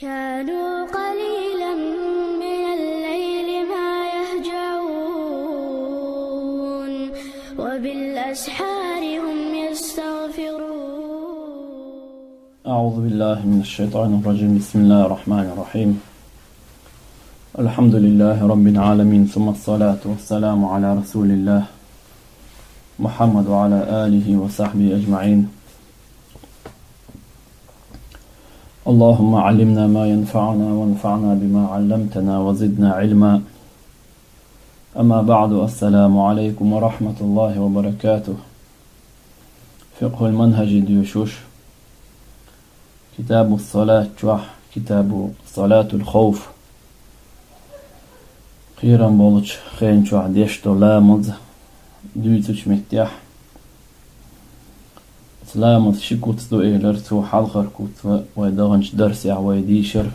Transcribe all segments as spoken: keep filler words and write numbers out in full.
كانوا قليلا من الليل ما يهجعون، وبالأسحار هم يستغفرون. أعوذ بالله من الشيطان الرجيم. بسم الله الرحمن الرحيم. الحمد لله رب العالمين، ثم الصلاة والسلام على رسول الله محمد وعلى آله وصحبه أجمعين. اللهم علمنا ما ينفعنا وانفعنا بما علمتنا وزدنا علما. أما بعد، السلام عليكم ورحمة الله وبركاته. فقه المنهج доьшуш, كتاب الصلاة чохь, كتاب صلاة الخوف. Кхерам болчу хенан чохь деш долу ламаз дуьйцучу меттехь. Оцу ламазан ши куц ду элира цо, хьалхара куц вай даханчу дарсехь вай дийшира.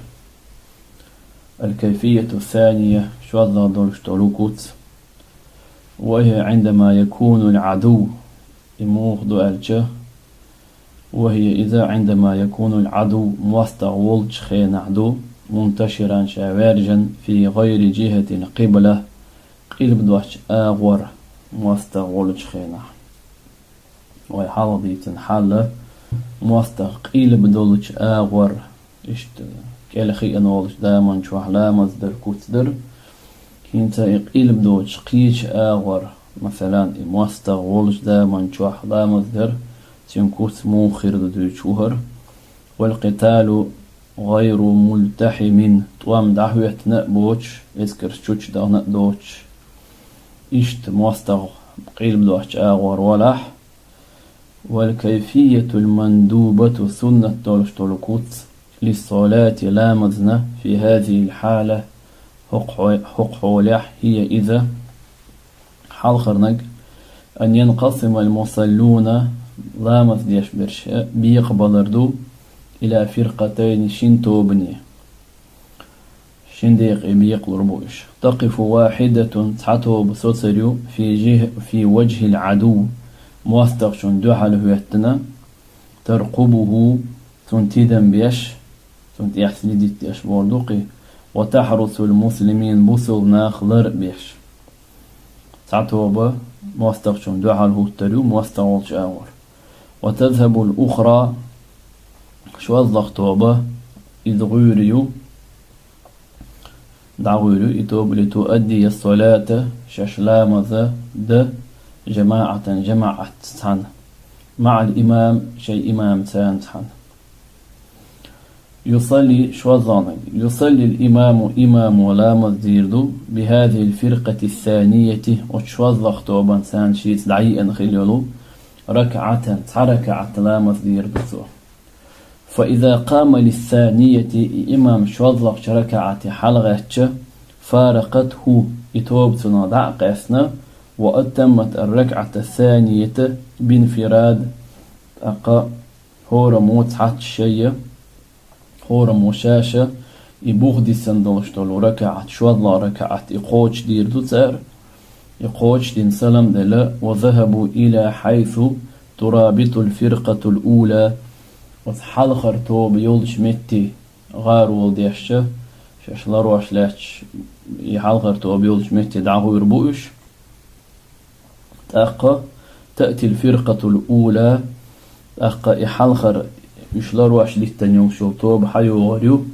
الكيفية الثانية, шозлагӀа долуш долу куц. وهي عندما يكون العدو, и муха ду аьлча, وهي إذا عندما يكون العدو, мостагӀа волчу хенахь ду, منتشرا, ша ваьржина, في غير جهة القبلة, къилба долчу агӀор мостагӀа волчу хенахь. Вай хьалха дийцина хьал, мостагӀа къилба долчу агӀор, иштта кӀел хиъна волчу заман чохь ламаз дар куц дара. ХӀинца и къилба доцуш кхечу агӀор, масалан, и мостагӀа волчу заман чохь ламаз дар, цуьнан куц муха хир ду дуьйцуш ву хӀара. والقتال غير ملتحم, тӀом дӀахӀоьттина а боцуш, эскарш чучдахана а доцуш. Иштта мостагӀа къилба доцчу агӀор валахь. والكيفية المندوبة, суннат долуш долу куц, للصلاة, ламазна, في هذه الحالة, хӀокху хьо-, хӀокху хьолехь, هي إذا, хьалхарниг, أن ينقسم المصلون, ламаз деш берш бекъабалар ду, إلى فرقتين, шина тобане. Шина декъе бекъалур бу уьш. تقف واحدة, цхьа тоба соцур ю, في جه-, في وجه العدو, мостагӀчунна дуьхьал хӀоьттина, ترقبه, цунна тидам беш, цунна тӀехь следить деш бохург ду кхин, وتحرس المسلمين, бусалба нах лар а беш. Цхьа тоба мостагӀчунна дуьхьал хӀуттур ю, мостагӀа волчу агӀор. وتذهب الأخرى, шозлагӀа тоба, иза гӀуьйр ю, дӀагӀуьйр ю и тоба, لتؤدي الصلاة, шаьш ламаз дан, جماعة, жамаӀатца цхьаьна, مع الإمام, шайн имамца цхьаьна. يصلي, шозлагӀниг, يصلي الإمام, имамо ламаз дийр ду, بهذه الفرقة الثانية, оцу шозлагӀа тобанца цхьаьна шеца дӀайиъна хилла йолу, ركعة, цхьа ракаӀат ламаз дийр ду цо. فإذا قام للثانية, и имам шозлагӀчу ракаӀате хьалагӀаьттича, فارقته, и тоба цунах дӀа а къаьстина, وأتمت الركعة الثانية بانفراد, тӀаккха хӀораммо цхьацца шайя, хӀораммо шаьш, и бух диссина долуш долу ракаӀат, шозлагӀа ракаӀат, и кхочушдийр ду цара. И кхочушдина салам делла, وذهبوا إلى حيث ترابط الفرقة الأولى, оцу хьалхара тоба йолчу метте гӀаравала дешча, шаьш ларош лаьтташ, и хьалхара тоба йолчу метте дӀагӀуьйр бу уьш. ТӀаккха تأتي الفرقة الأولى, тӀаккха и хьалхара уьш ларош литтана йолуш йолу тоба хьайогӀур ю,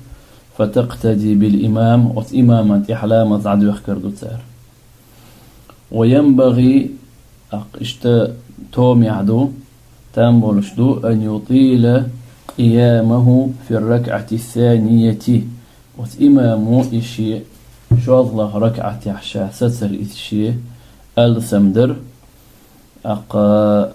فتقتدي بالإمام, оцу имаман тӀехь ламаз дӀадоьхкур ду цара. وينبغي, тӀаккха иштта томехь ду, там болуш ду, أن يطيل قيامه في الركعة الثانية, оцу имамо и шен шозлагӀа ракаӀатехь ша сацар иза шен алсам дар, тӀаккха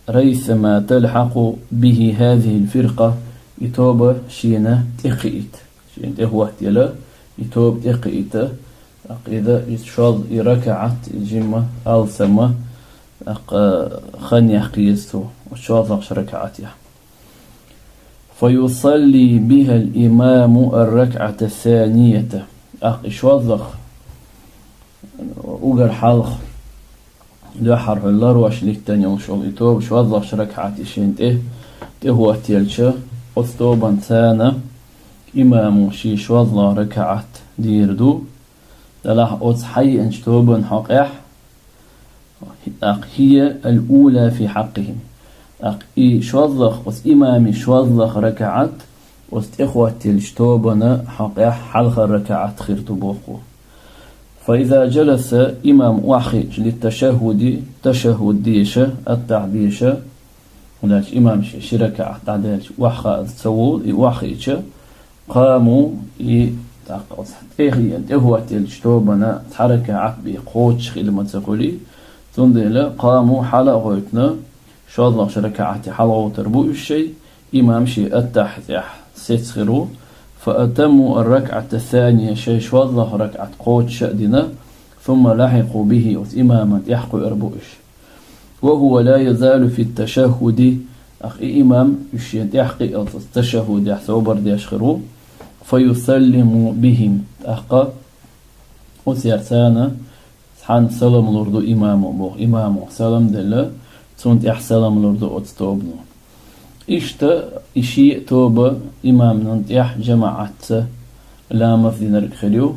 ريثما تلحق به هذه الفرقة, и тоба шена тӀекхиийта, шена тӀехӀоттаелла, и тоба тӀекхиийта, тӀаккха иза, иза шозлагӀа, и ракаӀат, и жимма алсам, тӀаккха хан яккха еза цо, оцу шозлагӀчу ракаӀатехь. فيصلي بها الإمام الركعة الثانية. ТӀаккха и шозлагӀа уггар хьалха дуьххьара хьуьлла ларош литтана йолуш йолу и тоба шозлагӀчу ракаӀате шена тӀе, тӀехӀоттаелча, оцу тобанца цхьаьна Имамо ший шоллагӀа ракаӀат дийр ду, делахь оцу хьаеанчу тобанна хьокъехь, тӀаккха хӀия ал-ула фи хьаккхихим. ТӀаккха и шоллагӀа, оцу имаман шоллагӀа ракаӀат оцу тӀехӀоттаеллачу тобанна хьокъехь хьалхара ракаӀат хир ду боху. Фа иза жаласа, имам охьахиъча, литташаххуди, ташаххуд деша, аттахьят деша, хӀунда аьлча имам шен ши ракаӀат дӀадаьлча охьахааза ца волу, и охьахиъча, къаму, и, тӀаккха оцу тӀехь-, тӀехӀоттаеллачу тобанна цхьа ракаӀат бен кхочуш хила ма ца хуьлий, цундела къаму, хьала а гӀоьттина, шоллагӀчу ракаӀате хьалагӀовттар бу уьш шайн, имам шен аттахьятехь сецна хир ву, фа атамму ар-ракаӀата ас-сания, шайн шоллагӀа ракаӀат кхочуш а дина, сумма лахьикъу бихӀи, оцу имаман тӀаьхьакхуьур бу уьш. Ва хӀува ла язалу фи ташаххуди, тӀаккха и имам уьш шена тӀаьхьакхиъалц оцу ташаххудехь собар деш хир ву, фа юсаллиму бихӀим, тӀаккха оцу царна цхьаьна салам лур ду имамо боху. Имамо салам делла, цунна тӀаьхьа салам лур ду оцу тобано. Иштта и шиъ а тоба имаман тӀаьхьа жамаӀатца ламаз динарг хир ю.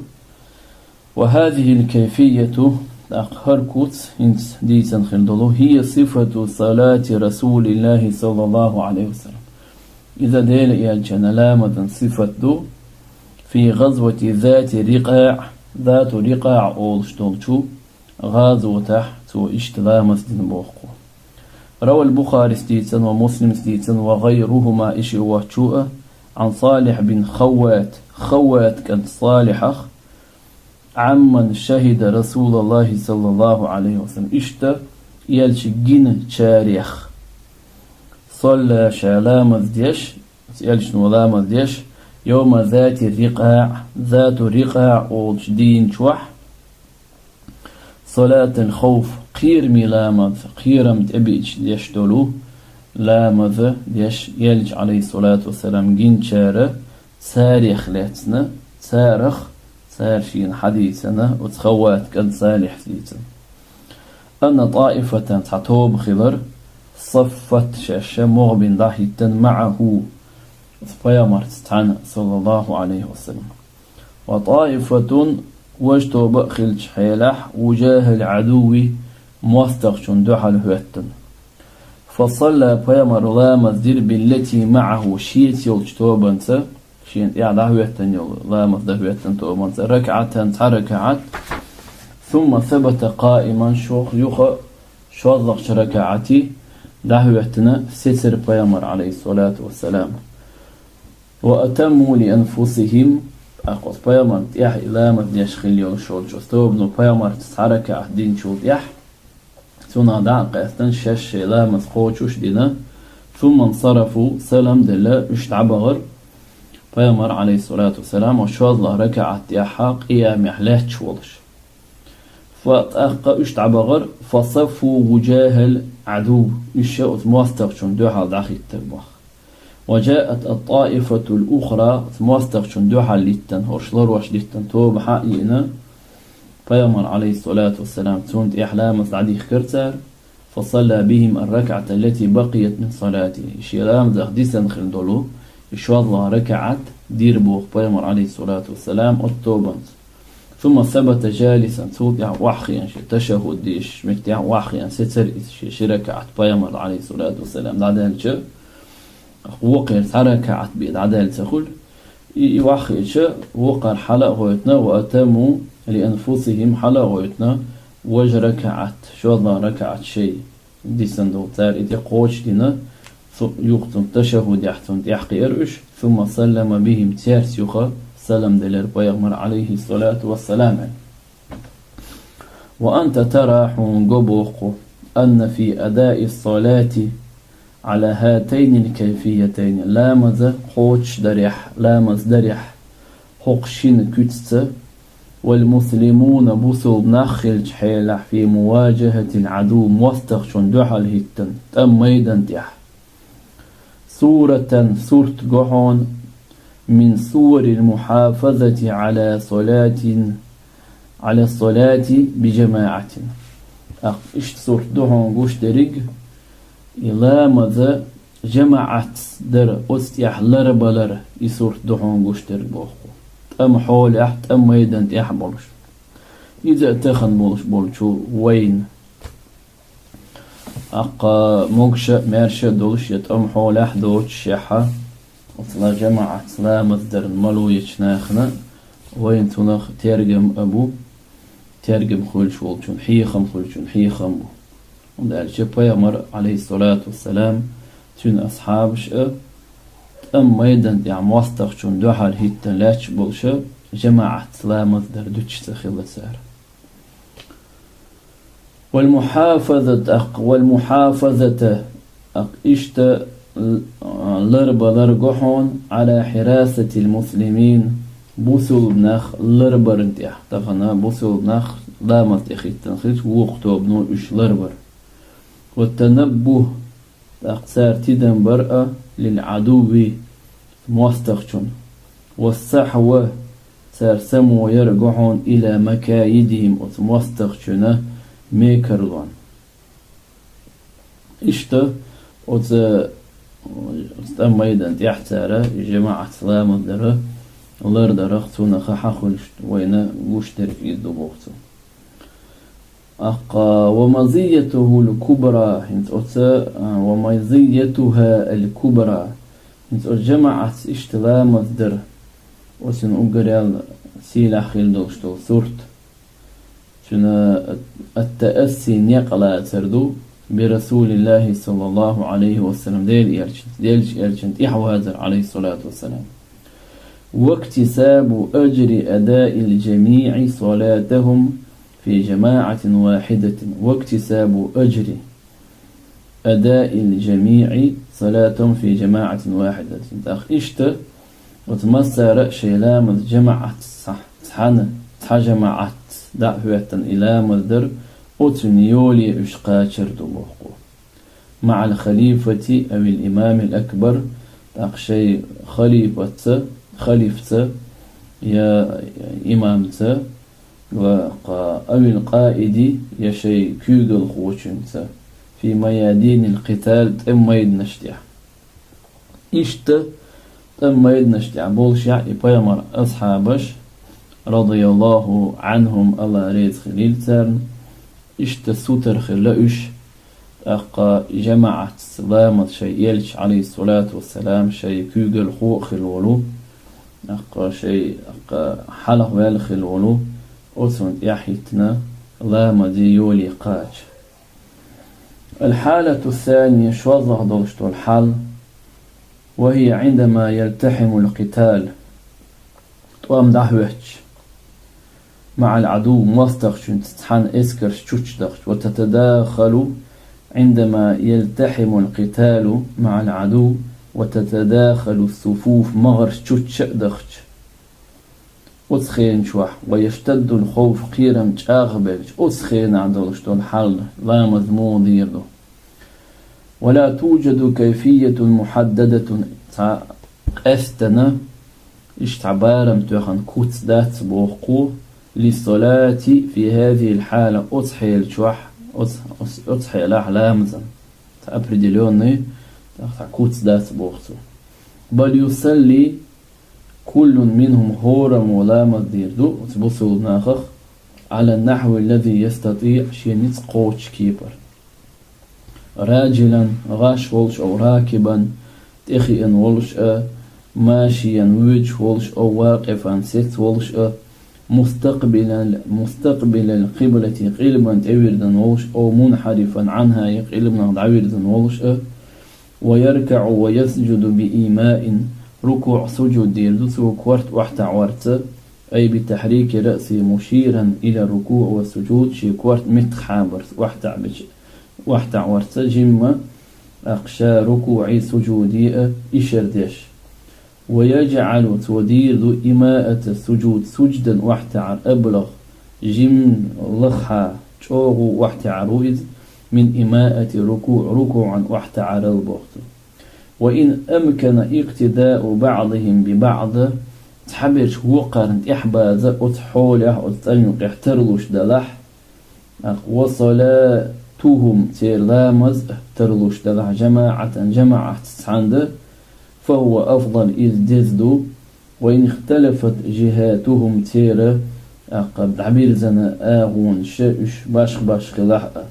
Ва хӀазихӀил кайфияту, тӀаккха хӀара куц, хӀинца дийцина хир долу, хӀия сифату салати РасулиллахӀи саллаллахӀу ӀалайхӀи ва саллам. Иза Делан элчанан ламазан сифат ду, фи гӀазвати зати рикъаӀ, зату рикъаӀ олуш долчу гӀазотехь цо иштта ламаз дина боху. Равал Бухарис дийцина ва Муслимс дийцина ва гӀайрухӀума, и шиъ воцчо а, Ӏан Салихь бин Хавват, Хавват кӀант Салихьах, Ӏамман шахӀида РасулаллахӀи саллаллахӀу ӀалайхӀи ва саллам, иштта элча гиначарех. Салла, ша ламаз деш, элчано ламаз деш, йовма зати рикъаӀ, зату рикъаӀ олучу дийна чохь, салатал хавф, кхераме ламаз, кхерам тӀебеача деш долу ламаз деш, элча, ӀалайхӀиссалату вассалам, гиначара, царех лаьцна, царах, цара шена хьадийцина, оцу Хавват кӀант Салихьас дийцина. Анна тӀаифатан, цхьа тоба хилар, саффат, шаьш могӀа бина дӀахӀиттина, маӀахӀу, оцу пайхамарца цхьаьна, саллаллахӀу ӀалайхӀи ва саллам. Ва тӀаифатун, важа тоба а хилча хьелахь, вужахӀал Ӏадуви, мостагӀчунна дуьхьал хӀоьттина. Фа салла, пайхамар ламаз дира, биллати маӀахӀу, шеца йолчу тобанца, шена тӀехь дӀахӀоьттина йолу, ламаз дан хӀоьттина тобанца, ракаӀатан, цхьа ракаӀат, сумма сабата къаиман, шох юха шоллагӀчу ракаӀате дӀахӀоьттина сецира пайхамар, ӀалайхӀиссалату вассалам. Ва атамму ли анфусихӀим, тӀаккха оцу пайхамарна тӀехь и ламаз деш хилла йолуш йолчу тобано пайхамарца цхьа ракаӀат динчул тӀаьхьа, цунах дӀа а кхаьчна, шаьш шайн ламаз кхочуш а дина, сумма нсарафу, салам делла, уьш дӀабахара, пайхамар, ӀалайхӀиссалату вассалам, оцу шоллагӀчу ракаӀат тӀехь къиямехь лаьтташ волуш. Фа, тӀаккха уьш дӀабахара, фа саффу вужахӀал Ӏадув, уьш оцу мостагӀчунна дуьхьал дӀахӀиттира боху. Ва жаат ат-тӀаифатул ухра, оцу мостагӀчунна дуьхьал диттина, хӀорш ларош диттина тоба хьа а йиъна, пайхамар, ӀалайхӀиссалату вассалам, цунна тӀехь ламаз дӀадихкира цара, фа салла бихӀим ар-ракаӀата аллати бакъият мин салатихӀи, шен ламазах дисина хир долу и шоллагӀа ракаӀат дира боху пайхамар, ӀалайхӀиссалату вассалам, оцу тобанца. Сумма сабата жалисан, цул тӀаьхьа охьахиъна, шен ташаххуд дешачу меттехь охьахиъна сецира иза, шен ши ракаӀат пайхамар, ӀалайхӀиссалату вассалам, дӀадаьлча, вокхеран цхьа ракаӀат бен дӀадаьлла ца хуьлу. И, и охьахиъча, вокхар хьала а гӀойтина, ва атамму ли анфусихӀим, хьала а гӀойтина, важа ракаӀат, шоллагӀа ракаӀат шайн дисина долу цара и тӀе кхочушдина, цу юха цунна ташаххудехь цунна тӀаьхьакхиира уьш, сумма саллама бихӀим, цаьрца юха салам делира пайхамар, ӀалайхӀиссалату вассалам. Ва анта тара, хьуна го боху, анна фи адаи ссалати Ӏала хӀатайнил кайфиятайни, ламаза кхочушдарехь, ламаз дарехь, хӀокху шина куьцаца, вал муслимуна, бусулба нах хилча хьелахь, фи муважахӀатил Ӏадув, мостагӀчунна дуьхьал хӀиттина, тӀам майдан тӀехь. Суратан, сурт го хьуна, мин суwarил мухьафазати Ӏала салатин, Ӏала салати би жамаӀатин. ТӀаккха иштта сурт ду хьуна гуш дерриг, и ламаза жамаӀат дар, оцу тӀехь ларбалар, и сурт ду хьуна гуш дерг боху. ТӀам хьолехь, тӀам майдан тӀехь болуш. Иза а тахан болуш болчу вайна. Аккха могуша а, маьрша а долуш, я тӀам хьолехь доцуш шехьа, оцу ла жамаӀат ламаз дарна мало ечу нахана вайна цунах тергам а бу, тергам хуьлуш волчун, хьехам хуьлучун хьехам бу. ХӀунда аьлча пайхамар, алейхиссалату вассалам, цуьнан асхьабаш а, тӀам майдан тӀехь мостагӀчун дуьхьал хӀиттина лаьтташ болуша, жамаӀат ламаз дар дуьтуш ца хилла цара. Вал мухьафазат, аккха, вал мухьафазата, аккха, иштта л-, ларбалар го хьуна, ала хьирасатил муслимин, бусулба нах ларбарна тӀехь, тахана бусулба нах ламаз тӀе хӀиттина хилча, вукху тобано уьш ларбар. Ва танаббух, тӀаккха цара тидам бар а лил Ӏадуви, мостагӀчун. Ва сахьва, цара само яр го хьуна, ила макаидихим, оцу мостагӀчуьнан мекарлон. Иштта оцу, оцу тӀам майдан тӀехь цара жамаӀат ламаз дара, лардарах цунах хьан хуьлуш вайна гуш дерг иза ду боху цо. Аккха, ва мазийятухул кубра, хӀинца оцу, а, ва мазийятуха ал кубра, хӀинца оцу жамаӀатца иштта ламаз дар, оцуьнан уггаре а сийлахь хила долуш долу сурт. Цуьнан ат-таасси некъ лацар ду, би Расулиллахи саллаллаху алейхи ва саллям, Делан элчанца, Делан элчанна тӀаьхьавазар, алейхиссалату вассалам. Вактисабу аджри адаил джамиъи салатахум фи джамаатин вахидатин. Вактисабу аджри адаил джамиъи салатахум фи джамаатин вахидатин. ТӀаккха иштта, оцу массара а шайн ламаз жамаӀатца, цхьана, цхьа жамаӀатца дӀа а хӀоьттина и ламаз дар, оцуьнан йоле уьш кхачар ду боху. Маъал халифати авил имамил акбар, тӀаккха шайн халифатца, халифца я имамца, ва кха-, авил къаиди, я шайн куьйгалхочуьнца, фи маядинил къитал, тӀем майданаш тӀехь. Иштта тӀам майданаш тӀехь болушехь и пайхамар асхьабаш, радияллаху анхум, Алла реза хилийла царна, иштта сутара хилла уьш, тӀаккха жамаӀатца ламаз шайн элча, алейхиссалату вассалам, шайн куьйгалхо а хилла волу, тӀаккха шайн, тӀаккха хьалха ваьлла хилла волу, оцунна тӀаьхьахӀиттина ламазе йоле кхача. Аль-хьалату ссания, шолгӀа долуш долу хьал, ва хӀия Ӏиндама ялтахьимул къитал, тӀом дӀахӀоьттича, маъал Ӏадув, мостагӀчуьнца цхьаьна эскарш чучча дахча, ва татадахалу, Ӏиндама ялтахьимул къиталу маъал Ӏадув, ва татадахалу ссуфуф, магӀарш чучча а дахча. Оцу хенан чохь, ва яштаддул хавф, кхерам чӀагӀбелча, оцу хенахь долуш долу хьал, ламаз муха дийр ду. Ва ла туджаду кайфиятун мухьаддадатун, цхьа къаьстина, иштта цхьа барам тоьхна куц дац боху кхо, лиссалати фи хазихил хьала, оцу хьелан чохь, оцу, оцу, оцу хьелахь ламазан. Цхьа определённый, цхьа куц дац боху цо. Бал юсалли, куллун минхум, хӀораммо ламаз дийр ду оцу бусулба нахах, Ӏала нахьви ллази ястатиъ, шен ницкъ кхочучу кепара. Раджилан, гӀаш волуш а, ракибан, тӀехиъна волуш а, машиян, воьдуш волуш а, вакъифан, сецца волуш а, мустакъбилал, мустакъбилал къиблати, къилбан тӀевирзина волуш а, мунхьарифан Ӏанхьа, я къилбанах дӀавирзина волуш а, ва яркаӀу ва ясджуду би иймаин, рукуӀ, сужуд дийр ду цо корта охьатаӀорца, ай би тахьрики раъси муширан ила рукуӀ ва сужуд, шен корта меттахъхьабарца, охьатаӀбича, охьатаӀорца, жимма, тӀаккха ша рукуӀи сужуди а ишар деш. Ва яджӀалу, цо дийр ду, имаата сужуд, суждан охьатаӀар, аблагӀ, жимма лахахьа, чӀогӀа охьатаӀар ву иза, мин имаати рукуӀ, рукуӀан охьатаӀарал боху цо. Ва ин амкана икътидау баӀдихим би баӀд, цхьаберш вукхарна тӀаьхьабаза оцу хьолехь, оцу цӀанйукъехь тарлуш далахь, тӀаккха, ва салату صلاتهم церан ламаз тарлуш далахь, جماعة жамаӀатца цхьаьна, فهو أفضل из деза ду, وإن اختلفت جهاتهم церан, тӀаккха дӀабирзина агӀонаш уьш башха-башха хилахь а,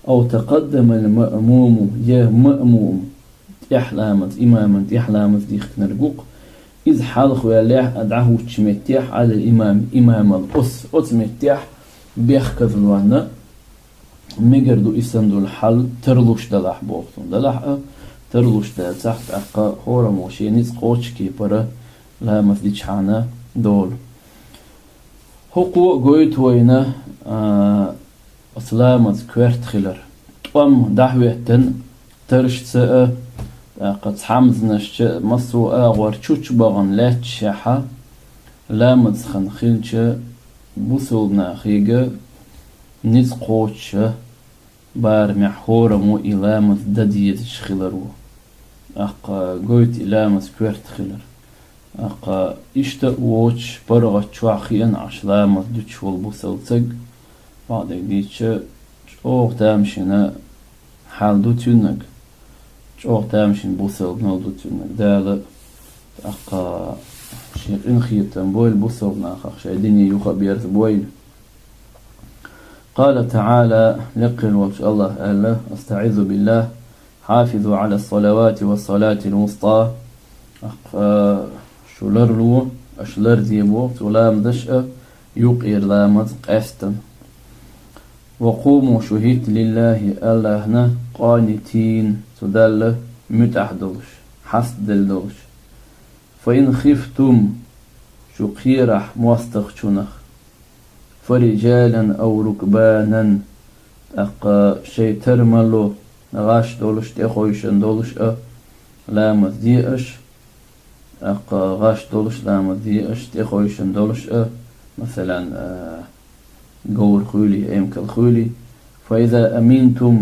أو تقدم المأموم е маъмум тӀехь ламаз, имаман тӀехь ламаз дихкинарг ву-кх, иза хьалха ваьллехь а дӀахӀуттучу меттехь, على الإمام имамал, оц-, оцу меттехь бехказлонна мегар ду, и санна долу хьал тарлуш далахь боху цунна. Далахь а, тарлуш дацахь, тӀаккха хӀораммо шен ницкъ кхочу кепара ламаз дичхьана долу. ХӀокхо а гойту вайна, а, оцу ламаз коьрта хилар. ТӀом дӀахӀоьттина, таршца а, тӀаккха цхьамзанашца а, массо а агӀор чучча бахана лаьтташехьа, ламаз хан хилча, бусалба нахе ницкъ кхочуш а, барамехь хӀораммо и ламаз дан дезаш хилар ву. ТӀаккха гойту и ламаз коьрта хилар. ТӀаккха иштта а воцуш, паргӀат чохь хиъна Ӏаш ламаз дуьтуш волу бусалба стаг, бакъдерг дийцча, чӀогӀа тамашийна хьал ду цуьннаг, чӀогӀа тамашийна бусалбанал ду цуьннаг. Дала, тӀаккха, шен къинхетам бойла бусалба нахах, шайн дине юха а берза бойла. قال تعالى, лекхар волчу АллахӀа аьлла: أستعيذ بالله، حافظوا على الصلوات والصلاة الوسطى. ТӀаккха шу ларло, аша ларде боху цу ламазаш а, юккъера ламаз къаьстина. وقوموا шу хӀитта لله АллахӀна, قانتين цу Далла муьтӀахь долуш, хьастаделла долуш. فإن خفتم шу кхерахь мостагӀчунах, فرجالا أو ركبانا тӀаккха шайн тар мало, гӀаш долуш, тӀехойшина долуш а ламаз де аша, тӀаккха гӀаш долуш ламаз де аша, тӀехойшина долуш а, масалан, а, говр хуьлий, эмкал хуьлий. فإذا أمنتم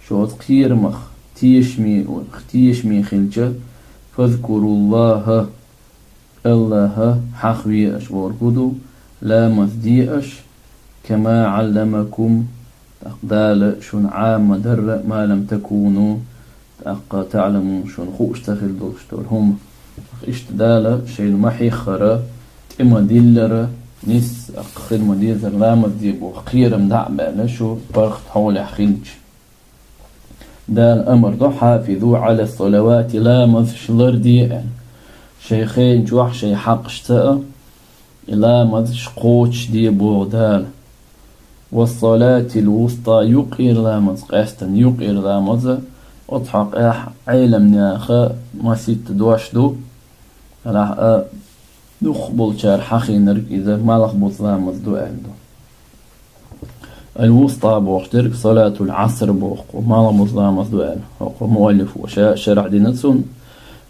шу оцу кхерамах тешаме, тешаме хилча, فاذكروا الله АллахӀ хьахаве аша бохург ду, ламаз де аша, كما علمكم тӀаккха Дала шуна Ӏамма дарра, ما لم تكونوا тӀаккха تعلمون шуна хууш ца хилла долуш долу хӀума. Иштта Дала шайна ма-хьеххара, тӀе ма-диллара, нисса тӀаккха хила ма-дезара ламаз де боху кхерам дӀа а баьлла шу паргӀат хьолехь хилча. Дала амар до: حافظوا على الصلوات ламазаш ларде аьлла. Шайн хенан чохь шайн хьакъашца а и ламазаш кхочушде боху Дала. والصلاة الوسطى юккъера ламаз, къаьстина юккъера ламаз а, оцу хьокъехь Ӏеламнаха масийтта дош ду, делахь а дукхахболчара хьахийнарг иза малхбуза ламаз ду аьлла ду. الوسطى бохуш дерг صلاة العصر боху, малхбуза ламаз ду аьлла. ХӀокху муаллифо ша шарахь дина цунна.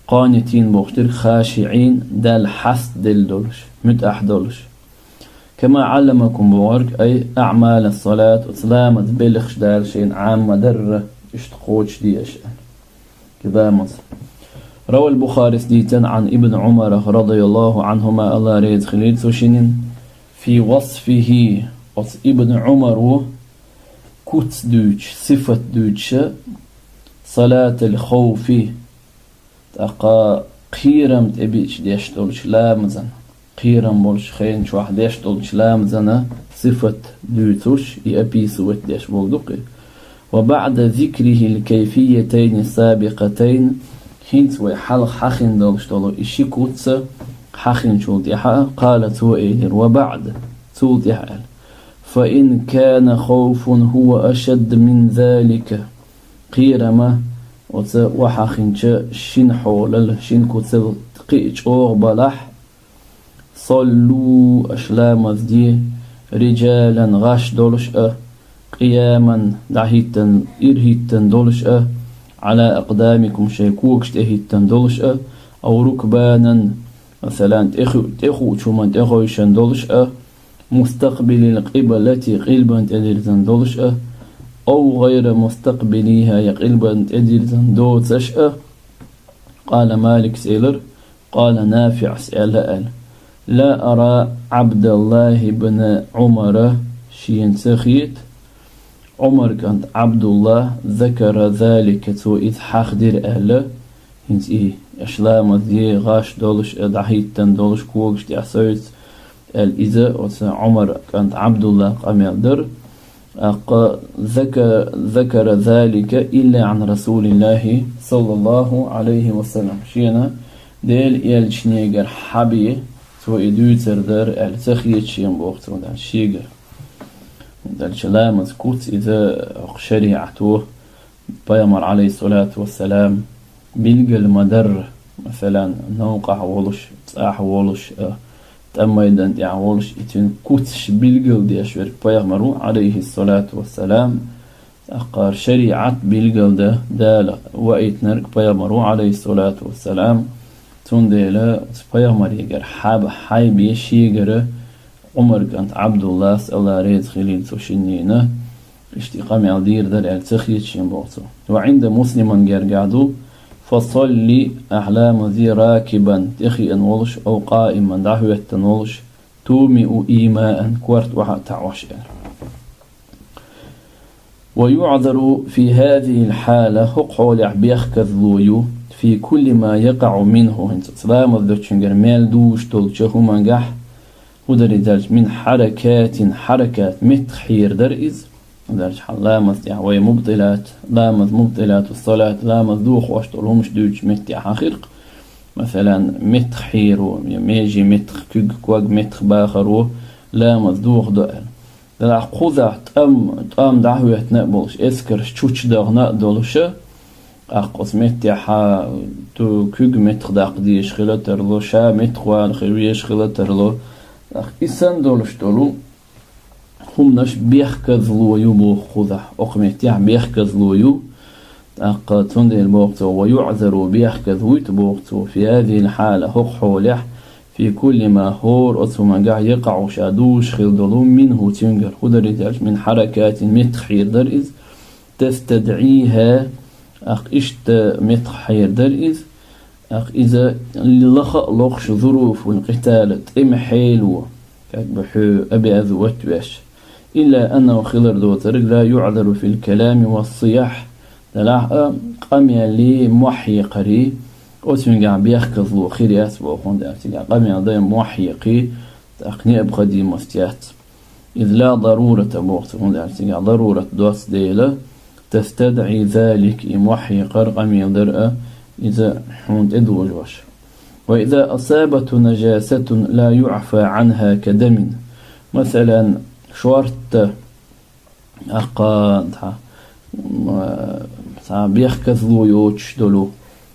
قانتين бохуш дерг خاشعين, Далла хьастаделла долуш, муьтӀахь долуш. كما علمكم бохург, أي أعمال الصلاة, оцу ламазан белхаш Дала шайна Ӏамма дарра, иштта кхочушде аша аьлла. Кхидамаз. روى البخاري дийцина عن ابن عمر رضي الله عنهما, АллахӀ реза хилийла цу шинна, في وصفه, оцу Ибн Ӏумара куц дуьйцуш, сифат дуьйцуш, صلاة الخوف, тӀаккха кхерам тӀебиъча деш долчу ламазан, кхерам болчу хенан чохь деш долчу ламазана сифат дуьйцуш, и описывать деш болу ду-кх и. وبعد ذكره الكيفيتين السابقتين, хӀинца вай хьалха хьахийна долуш долу и ши куц хьахийначул тӀаьхьа, قال, цо элира: وبعد, цул тӀаьхьа аьлла: فإن كان خوف هو أشد من ذلك, кхерам оцу охьахийначу шина хьолал, шина куцал кхин а чӀогӀа балахь, صلوا, аша ламаз де, رجالا, гӀаш долуш а, قياما, дӀахӀиттина, ирахӀиттина долуш а, على أقدامكم, шайн когаш тӀе хӀиттина долуш а, أو ركبانا, масалан, тӀеху-, тӀехуучу хӀуманна тӀехойшина долуш а, مستقبلي القبلة, къилбан тӀедирзина долуш а, أو غير مستقبليها, я къилбан тӀедирзина доцуш а. قال مالك, элира, قال نافع, аьлла аьлла: لا أرى عبد الله بن عمر, шена ца хета, Ӏумар кӀант Ӏабдулла, закара залика, цо иза хьахдира аьлла, хӀинца и, аша ламаз де гӀаш долуш, а, дӀахӀиттина долуш, когаш тӀехь совца, аьлла, иза оцу Ӏумар кӀант Ӏабдулла къамел дара. ТӀаккха зака-, закара залика илла Ӏан Расулиллахи саллаллаху Ӏалайхи ва саллам. Шена Делан элчанегара хьабе цо и дуьйцур дара аьлла ца хета шена боху цо, дӀа шегара. Делча ламаз куц иза хӀокху шариӀато, пайхамар, Ӏалайхиссалату вассалам, билгал ма-дарра, масалан, новкъахь волуш, цӀахь волуш, а, тӀам майдан тӀехь волуш, и цуьнан куцаш билгал деш верг пайхамар ву, Ӏалайхиссалату вассалам, тӀаккха шариӀат билгал дан Дала ваийтинарг пайхамар ву, Ӏалайхиссалату вассалам, цундела оцу пайхамарегара хьаба хьайбе шегара Ӏумар кӀант Ӏабдуллас, Алла реза хилийла цу шиннина, иштта и къамел дийр дара аьлла ца хета шена боху цо. Ва Ӏинда Муслиман гергахь ду: «Фасалли», ахь ламаз де, «ракибан», тӀехиъна волуш, «ав къаиман», дӀахӀоьттина волуш, «тумиу имаан», корта охьа а таӀош аьлла. «Ва юӀзару фи хазихил хьала», хӀокху хьолехь бехказло ю, «фи кулли ма якъаӀу минху», хӀинца ламаз дечуьнгара мел дуьйш долчу хӀумангахь, хӀун дара иза аьлча, «мин хьаракатин», хьаракат, меттах хьийр дара иза. Хьан ламаз тӀехь вай мубтилат, ламаз мубтилату салат, ламаз дохош долу хӀумаш дуьйцучу меттехь хьан хирх. Масалан, меттах хьийро, я меже меттах, куьг, ког меттах бахаро ламаз дохадо аьлла. Делахь кхузахь тӀам, тӀам дӀахӀоьттина а болуш, эскарш чучудахана а долуша, тӀаккха оцу меттехь ту куьг меттах даккха дезаш хила тарло, ша меттах вала хи везаш хила тарло. ТӀаккха и санна долуш долу хӀуманаш бехказло ю боху кхузахь, окху меттехь бехказло ю. ТӀаккха цундела боху цо: «Ва юӀзару», бехказа вуьйту боху цо, «фи хазихил хьала», хӀокху хьолехь, «фи кулли ма», хӀора оцу хӀумангахь, «якъаӀу», ша дуьйш хила долу, «минху», цуьнгара, хӀун дара иза аьлча, «мин хьаракатин», меттах хьийр дара иза, «тастадӀиха», тӀаккха иштта меттах хьийр дара иза, тӀаккха иза лаха а лохуш, «зуруфул къитали», тӀеман хьело, как бы хьо обязывать веш. «Илла аннаху», хилар доцург, «ла юӀзару фил калами ва ссияхь», делахь а къамеллий, мохь хьекхарий, оцуьнгахь бехказло хир яц боху, хӀунда аьлча цигахь къамел дай, мохь хьекхий, тӀаккха необходимость яц. «Из ла дарурата», боху цо, хӀунда аьлча цигахь дарурат доцу дела, «тастадӀи залик», и мохь хьекхар, къамел дар а, иза хьуна тӀедожош. «Ва иза асабатху нажасатун ла юӀфа Ӏанха кадамин». Масалан, шортта, тӀаккха, цхьа, м, цхьа бехказло йоцуш долу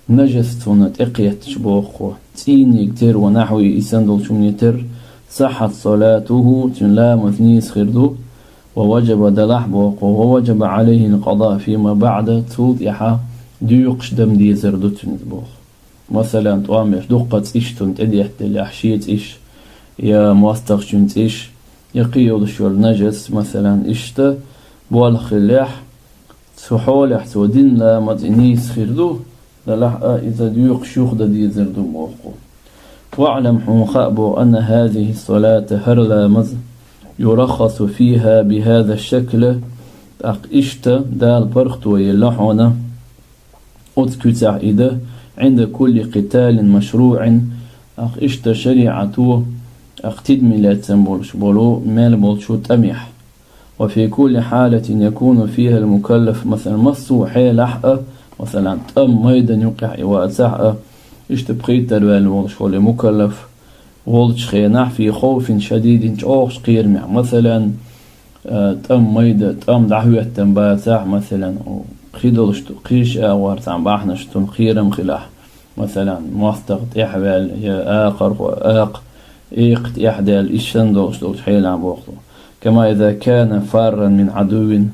нажас цунна тӀекхетташ боху, цӀийниг тера, ва нахьви, и санна долчу хӀумане тера, «сахьхьат салатуху», цуьнан ламаз нийса хир ду, «ва важаба», делахь боху, «ва важаба Ӏалайхил къада фима баӀда», цул тӀаьхьа доькъуш дан дезар ду цуьнан боху. Масалан, тӀом беш дуккха цӀиш цунна тӀедетталехь, шен цӀиш, я мостагӀчун цӀиш, я кхин йолуш йолу нажас, масалан, иштта болх хиллехь, цу хьолехь цо дина ламаз и нийса хир ду, делахь а иза доькъуш юха дан дезар ду боху. «ВаӀлам», хьуна хаьа боху, «анна хазихи салата», хӀара ламаз, «юраххасу фиха бихаза шакла», тӀаккха иштта Дала паргӀато елла хьуна, оцу куьцехь и дан, «Ӏинда кулли къиталин машруӀин», тӀаккха иштта шариӀато, тӀаккха тидаме лаьцна болуш болу мел болчу тӀамехь. «Ва фи кулли хьалатин якуну фихал мукаллаф», масалан, массо а хьелахь а, масалан, тӀам майдан юкъехь и вацахь а, иштта пхийттара ваьлла волуш волу и мукаллаф, волчу хенахь, «фи ховфин шадидин», чӀогӀачу кхерамехь, масалан, э, тӀам майда, тӀам дӀахӀоьттина бацахь, масалан, кхидолуш ду, кхиш агӀор цхьана бахьанаш цунна кхерам хилахь, масалан, мостагӀа тӀехваьлла, я акхархо, акха, экха тӀехдаьлла, иштта санна долуш долчу хьелахь боху. «Кама иза кана фарран мин Ӏадувин»,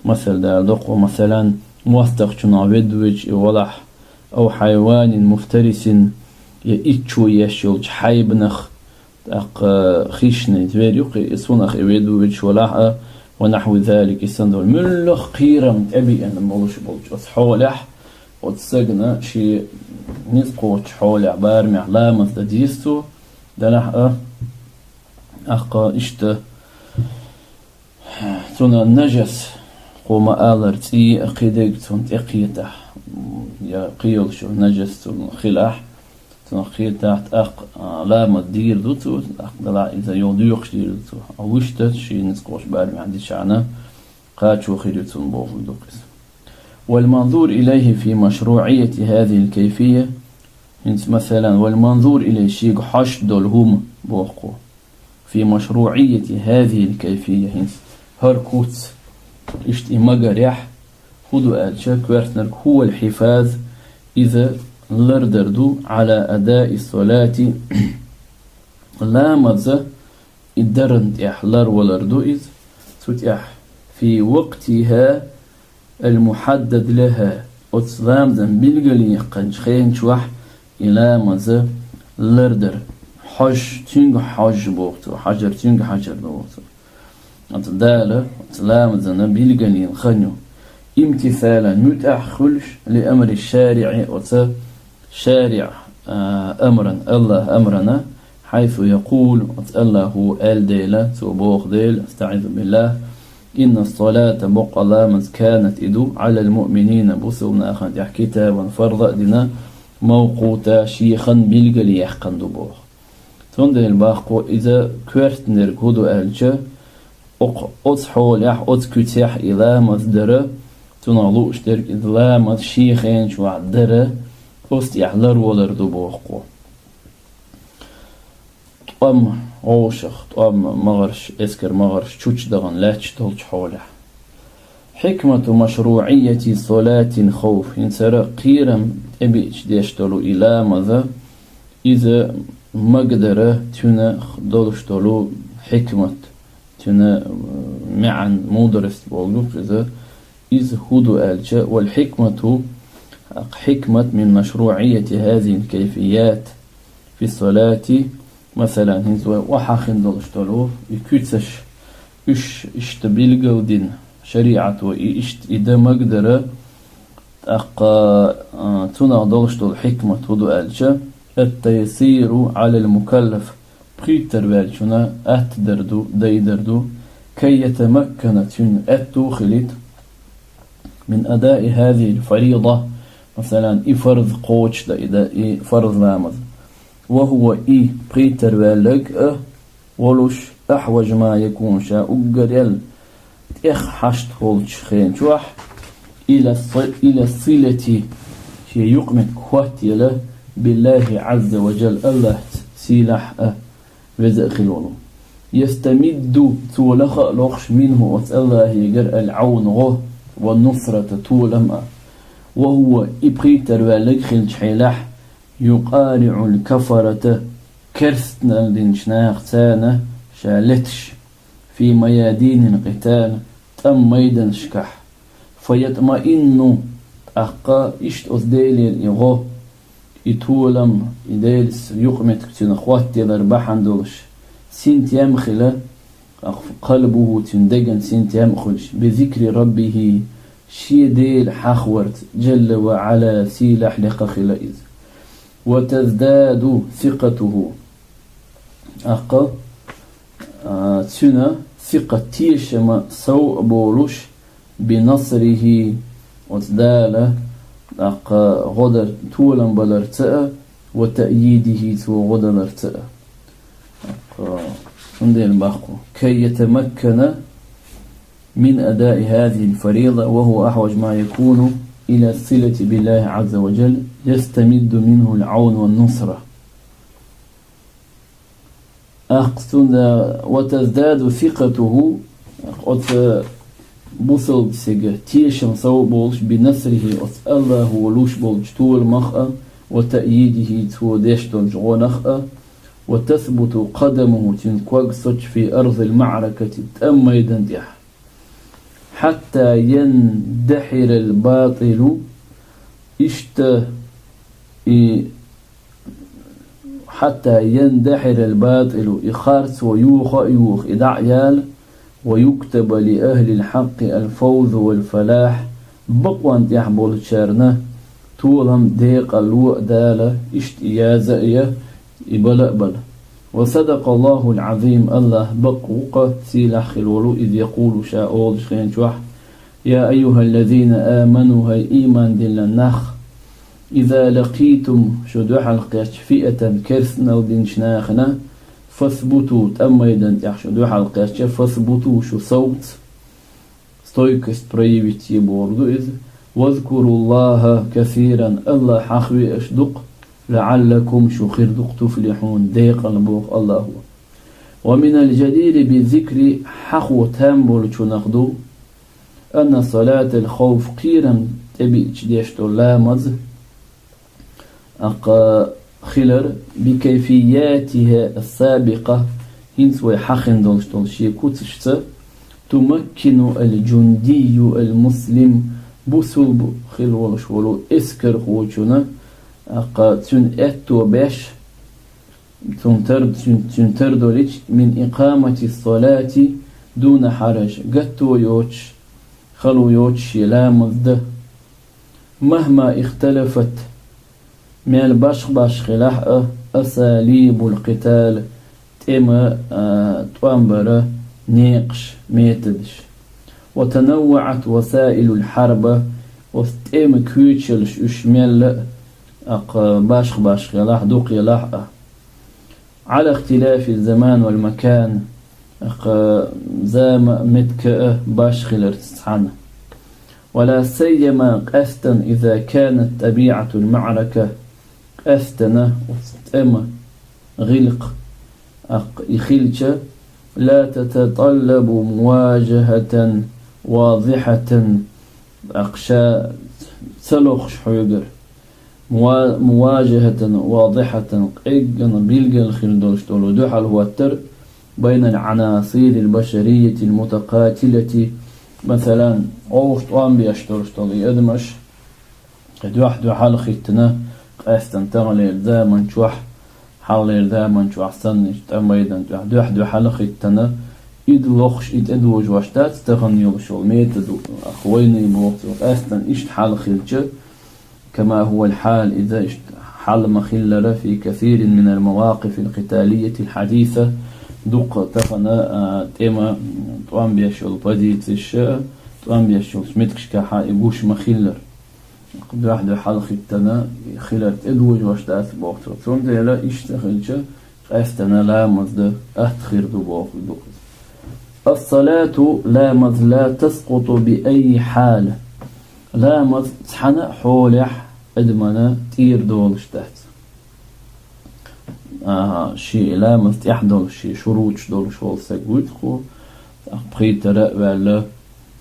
масал дала доккхо, масалан, мостагӀчунах ведда вуьйчу и валахь, «ав хьайванин муфтарисин», я иччо еш йолчу хьайбанах, тӀаккха хищный зверь ю кхин, и цунах и ведда вуьйчу валахь а, «ва нахьви залик», и санна долу. Муьлхха кхерам тӀебеана болуш болчу оцу хьолехь, оцу стагана шен ницкъ кхочучу хьолехь, барамехь ламаз дан деза цо, делахь а, тӀаккха иштта, цунна нажас, Кхо ма аллара цӀий а кхидерг цунна тӀекхетахь, я кхийолуш йолу нажас цунна хилахь, цунах кхетахь, тӀаккха, а, ламаз дийр ду цо, тӀаккха делахь иза йолу доькъуш дийр ду цо. А вуьшта шен ницкъ кхочу барамехь дичахьана, кхачо хир ю цунна бохург ду-кх иза. والمنظور إليه في مشروعية هذه الكيفية. ХӀинца, масалан, والمنظور إليه, шега хьожуш долу хӀума, боху кхо. في مشروعية هذه الكيفية, хӀинца хӀара куц, иштта и магарехь, хӀун ду аьлча, коьртаниг هو الحفاظ, иза лардар ду على أداء الصلاة, ламаза и даран тӀехь ларвалар ду иза, цу тӀехь في وقتها المحدد لها, оцу ламазан билгалъяьккхинчу хенчохь и ламаза лардар. Хьожуш, цуьнга хьожуш боху цо, хьажар цуьнга хьажар ду боху цо. Оцу Дала оцу ламазана билгалъяьлла хан ю. امتثالا, муьтӀахь хуьлуш, لأمر الشارع, оцу шариӀ, а, амран, АллахӀ амрана, حيث يقول, оцу АллахӀо аьлла дела, цо боху дела, أستعيذ بالله: إن الصلاة, боккъал ламаз, كانت, и ду, على المؤمنين, бусалба нахана тӀехь, كتابا, фарз а дина, موقوتا, шен хан билгалъяьккхина ду боху. Цундела боху кхо, иза коьртаниг хӀун ду аьлча, окху, оцу хьолехь, оцу куьцехь и ламаз дара, цунах лууш дерг иза ламаз шен хенчохь дара, оцу тӀехь ларвалар ду боху кхо. ТӀом вовшах, тӀом магӀарш, эскар магӀарш чучдахана лаьтташ долчу хьолехь. حكمة مشروعية صلاة الخوف, хӀинца хӀара кхерам тӀебеача деш долу и ламаза, иза магадара цуьнан долуш долу хьикмат, цуьнан, э, маьӀна, мудрость бохург ду-кх иза, иза хӀун ду аьлча, والحكمة, хьикмат, من مشروعية هذه الكيفيات في الصلاة, масалан, хӀинца вай охьахиъна долуш долу и куьцаш, уьш иштта билгалдина шариӀато, и иштта и дан магадара, тӀаккха, а, цунах долуш долу хьикмат хӀун ду аьлча, التيسير على المكلف, пхийттара ваьллачунна атта дар ду, дайдар ду, كي يتمكن, цуьнан аьтту хилийта, من أداء هذه الفريضة, масалан, и фарз кхочушдан, и дан, и фарз ламаз. وهو, и пхийттара ваьлларг а, волуш, أحوج ما يكون, ша уггар ял тӀех хьашт волчу хенчохь, إلى الص-, إلى الصلة, шен юкъаметтиг хӀоттаяла, بالله عز وجل, АллахӀца, сийлахь а, веза а хилла волу. يستمد, цо лаха а лохуш, منه, оцу АллахӀегара, العون, гӀо, والنصرة, толам а. وهو, и пхийттара ваьлларг хилчу хьелахь, يقارع الكفرة, керстаналла динчу наха царна ша леташ, في ميادين القتال, тӀам майданашкахь, فيطمئن, тӀаккха иштта оцу Делера и гӀо, и толам, и Делаца юкъаметтиг цуьнан хӀоттаялар бахьана долуш, синтем а хила, тӀаккха قلبه, цуьнан деган синтем а хуьлуш, بذكر ربه, шен Дела хьахаварца, جل وعلا, сийлахь лекха хила иза. وتزداد ثقته, тӀаккха, а, цуьнан сикъат, тешам а сов а болуш, بنصره, оцу Дала, тӀаккха гӀо дар, толам баларца а, وتأييده, цо гӀо даларца а. ТӀаккха, цундела боху кхо, كي يتمكن من أداء هذه الفريضة وهو أحوج ما يكون إلى الصلة بالله عز وجل يستمد منه العون والنصرة. ТӀаккха цуьнан, وتزداد ثقته, оцу бусалба стеган тешам сов болуш, بنصره, оцу АллахӀо луш болчу толамах а, وتأييده, цо деш долчу гӀонах а, وتثبت قدمه, цуьнан ког соцу, في أرض المعركة, тӀам майдан тӀехь. حتى يندحر الباطل, иштта и حتى يندحر الباطل, и харцо йоха а йоха, и дӀа а яла, ويكتب لأهل الحق الفوز والفلاح, бакъонан тӀехь болчарна толам, декъал а Дала иштта яза а я, и бала а бала. وصدق الله العظيم, АллахӀ бакъ ву-кх, сийлахь хила волу, إذ يقول, ша олучу хенчохь, يا أيها الذين آمنوا, хӀай иман дилла нах, إذا لقيتم, шу дуьхьал кхаьчча, فئة, керстанал динчу нахана, فاثبتوا, тӀам майдан тӀехь шу дуьхьал кхаьчча, فاثبتوا, шу совца, стойкость проявить е бохург ду иза, واذكروا الله كثيرا, АллахӀ хьахве аша дукха, لعلكم, шу хир ду-кх, تفلحون, декъала, боху АллахӀа. ومن الجدير بالذكر, хьахо там болчунах ду, أن صلاة الخوف, кхерам тӀебиъча деш долу ламаз, аккха, хилар, بكيفياتها السابقة, хӀинца вай хьахийна долуш долу шен куцашца, تمكن الجندي المسلم, бусулба хила волуш волу эскархочунна, аккха, цуьнан аьтто беш, цуьнан тар-, цуьнан, цуьнан тардолуьйтуш, من إقامة الصلاة دون حرج, гатто йоцуш, хало йоцуш шен ламаз дан. مهما اختلفت, мел башха-башха хилахь а, أساليب القتال, тӀеман, а, тӀом баран некъаш, методаш. وتنوعت وسائل الحرب, оцу тӀеман куьйгаллаш уьш мелла а, аккха, башха-башха хилахь, дукха хилахь а. على اختلاف الزمان والمكان, аккха, зама а, меттиг а башха хиларца цхьаьна. ولا سيما, къаьстина, إذا كانت طبيعة المعركة, къаьстина оцу тӀеман гӀиллакх, аккха, и хилча, لا تتطلب مواجهة واضحة, аккха, ша ца лохуш хьоьгара, موا-, مواجهة واضحة, къеггина билггал хир долуш долу дуьхьал хӀоттар, بين العناصر البشرية المتقاتلة, масала, Ӏовш тӀом беш долуш долу и адамаш, дуьхь-дуьхьал хӀиттина, къаьстина таханлера заман чохь, хьалхалера заман чохь санна, иштта тӀам майдан тӀехь дуьхь-дуьхьал хӀиттина, и дан лохуш, и тӀедожош дац тахана йолуш йолу метод, аккха, войны боху цо, къаьстина иштта хьал хилча, كما هو الحال, иза иштта хьал ма-хиллара, في كثير من المواقف القتالية الحديثة, дуккха тахана, а, тӀеман тӀом беш йолу позицеш а, тӀом беш йолчу меттигашкахь а и гуш ма-хиллара. Дуьхь-дуьхьал хӀиттина, и хилар тӀедожош дац боху цо. Цундела иштта хилча, къаьстина ламаз дан атта хир ду бохург ду. الصلاة, ламаз, لا تسقط بأي حال. Ламаз цхьана а хьолехь адамана тӀера долуш дац. Аха, шен ламаз тӀехь долуш, шен шуруташ долуш волу стаг вуьту кху, тӀаккха пхийттара а ваьлла,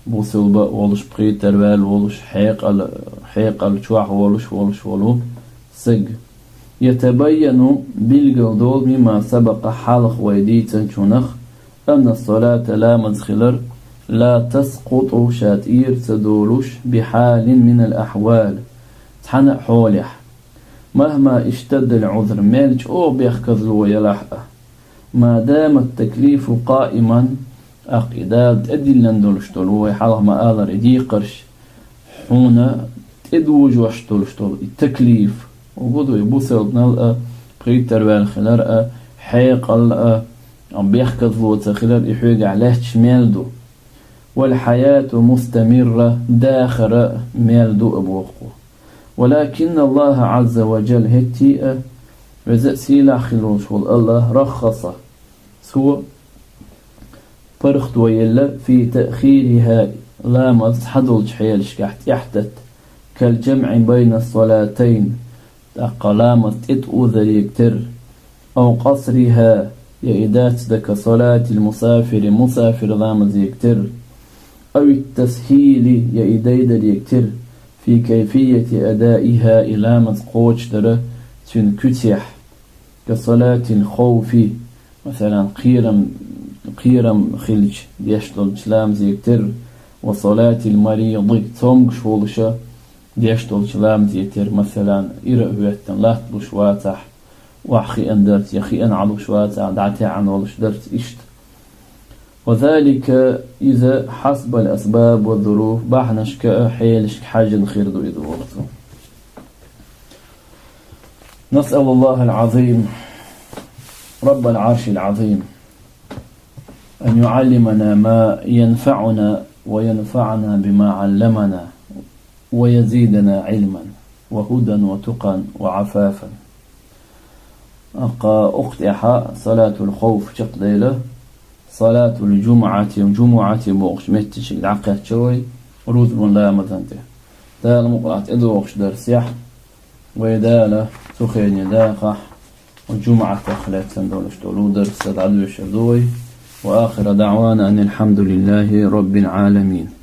бусулба а волуш, пхийттара ваьлла волуш, хьекъал, хьекъал чохь волуш, волуш волу стаг. يتبين, билггал долу, مما سبق, хьалха вай дийцинчунах, أن الصلاة, ламаз хилар, لا تسقط, ша тӀера ца долуш, بحال من الأحوال, цхьана а хьолехь. مهما اشتد العذر, мел чӀогӀа бехказло елахь а. ما دام التكليف قائما, аккха, и Дала тӀедиллина долуш долу, вай хьалха ма-аллара, и декхарш, хьуна тӀедожош долуш долу и таклиф, угу ду, и бусалбанал а, пхийттара ваьлла хилар а, хьекъал а, бехказло ца хилар, и хьоьгахь лаьтташ мел ду. والحياة مستمرة, дахар а мел ду а боху. ولكن الله عز وجل, хӀетте а Веза а, сийлахь хилла волуш волу АллахӀ, رخص, Цо паргӀато елла, في تأخيرها, ламаз цхьадолчу хьелашкахь тӀаьхьататта, كالجمع بين الصلاتين, тӀаккха ламаз тӀетӀаозарг тера, أو قصرها, я и дац дан, كصلاة المسافر, мусафир ламазег тера, أو التسهيل, я и дайдарг тера, في كيفية أدائها, и ламаз кхочушдар цуьнан куьцехь, كصلاة الخوف, масалан, кхерам, кхерам хилча деш долчу ламазег тера, وصلاة المريض, цомгуш волуша деш долчу ламазег тера, масалан, ира а хӀоьттина, латталуш вацахь, охьахиъна дарца, я хиъна Ӏалуш вацахь, дӀатаьӀна волуш дарца, иштта. وذلك, иза, حسب الأسباب والظروف, бахьанашка а, хьелашка хьаьжжина хир ду иза, боху цо. نسأل الله العظيم رب العرش العظيم أن يعلمنا ما ينفعنا وينفعنا بما علمنا ويزيدنا علما وهدى وتقى وعفافا. Аккха укх тӀехьа салатул хавф чакхдайла, салатул джумуӀати, джумуӀати бохучу меттигашка дӀакхаьчча вай, рузбан ламазан тӀе. Дала мукъалахь тӀедогӀучу дарсехь, вай Дала цу хене дахахь, ва джумуӀатах лаьцна долуш долу дарс дӀадоьшур ду вай. وآخر دعوانا أن الحمد لله رب العالمين.